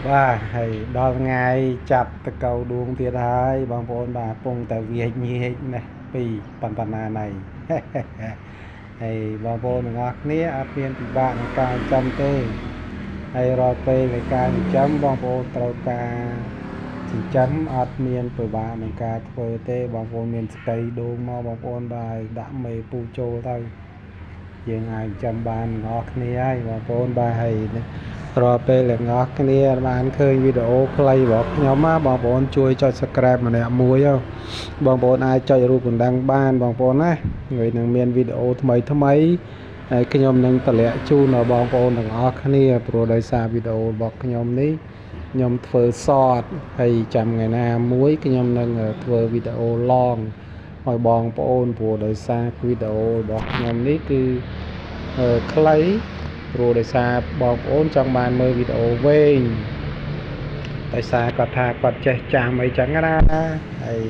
បាទហើយដល់ថ្ងៃចាប់តកៅដួងទៀតហើយបងប្អូនបាទពងតែវាញែកនេះពីបណ្ណាណៃហើយបងប្អូនទាំងអស់គ្នាអត់មានពិបាកក្នុងការចិញ្ចឹមទេហើយរាល់ពេលនៃការចិញ្ចឹមបងប្អូនត្រូវការចិញ្ចឹមអត់មានពិបាកក្នុងការធ្វើទេបងប្អូនមានស្កៃដូងមកបងប្អូនបាទដាក់មេពូចូលទៅយើងអាចចិញ្ចឹមបានទាំងអស់គ្នាហើយបងប្អូនបាទហើយរាល់ពេលទាំងអស់គ្នាបានឃើញវីដេអូខ្លីរបស់ខ្ញុំណាបងប្អូនជួយចុច Subscribe ម្នាក់មួយបងប្អូនអាចចុចរូបកណ្ដឹងបានបងប្អូនណាហើយនឹងមានវីដេអូថ្មីថ្មីហើយខ្ញុំនឹងតម្លាក់ជូនដល់បងប្អូនទាំងអស់គ្នាព្រោះដោយសារវីដេអូរបស់ខ្ញុំនេះខ្ញុំធ្វើសតហើយចាំថ្ងៃណាមួយខ្ញុំនឹងធ្វើវីដេអូឡងឲ្យបងប្អូនព្រោះដោយសារវីដេអូរបស់ខ្ញុំនេះគឺខ្លីព្រោះដោយសារបងប្អូនចង់បានមើលវីដេអូវែងដោយសារគាត់ថាគាត់ចេះចាំអីចឹងណាហើយ